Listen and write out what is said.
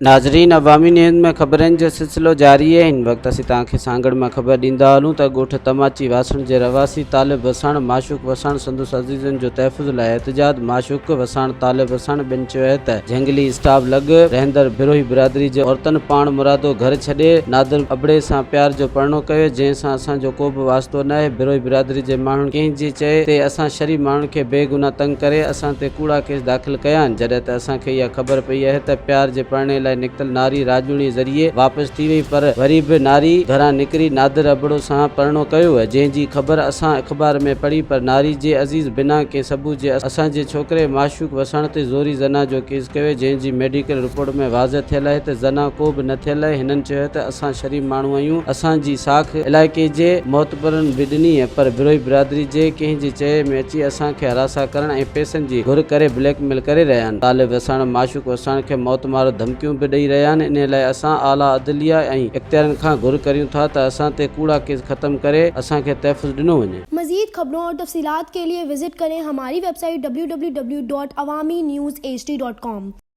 ناظرين عوامي نيوز ۾ خبرن جو سلسلو جاري آهي هن وقت اسين توهان کي سانگهڙ مان خبر ڏيندا هلون ته ڳوٺ تماچي واسڻ جي رهواسي طالب وساڻ معشوق وساڻ سندس عزيزن جو تحفظ لاء احتجاج معشوق وساڻ طالب وساڻ ٻين چيو آهي ته جهنگلي اسٽاف لڳ رهندڙ بروهي برادري جي عورتن پاڻ مرادو گهر ڇڏي نادر ابڙي سان پيار جو پرڻو ڪيو جنهن سان اسان جو ڪو به واسطو ناهي بروهي برادري جي ماڻهن ڪنهن جي چئي تي اسان شريف ماڻهن کي بيگناهه تنگ ڪري اسان تي ڪوڙا ڪيس داخل ڪيا آهن جڏهن ته اسان کي اها خبر پئي آهي ته پيار جي پرڻي لاء نڪتل ناري راڄوڻي ذريعي واپس ٿي وئي پر وري به ناري گهران نڪري نادر ابڙو سان پرڻو ڪيو جنهن جي خبر اسان اخبار ۾ پڙهي پر ناري جي عزيز بنا ڪنهن ثبوت جي اسان جي ڇوڪري معشوق وساڻ تي زوري زنا جو ڪيس ڪيو جنهن جي ميڊيڪل رپورٽ ۾ واضح ٿيل آهي ته زنا ڪو به نه ٿيل آهي هنن چيو ته اسان شريف ماڻهو آهيون اسان جي ساک علائقي جي معتبرن به ڏني پر بروهي برادري جي ڪنهن جي چئي ۾ اچي اسان کي هراسان ڪرڻ ۽ پئسن جي گهر ڪري بليڪ ميل ڪري رهيا آهن. طالب وساڻ، معشوق وساڻ کي موت مارو ڌمڪيون به ڏئي رهيا آهن انهي لاء اسان اعليٰ عدليه ۽ اختيارين کان گهر ڪريون ٿا ته اسان تي ڪوڙا ڪيس ختم ڪري اسان کي تحفظ ڏنو وڃي. مزيد خبرون اور تفصيلات کے لئے وزٽ ڪرين ھماري web site www.awamiNewsHD.com.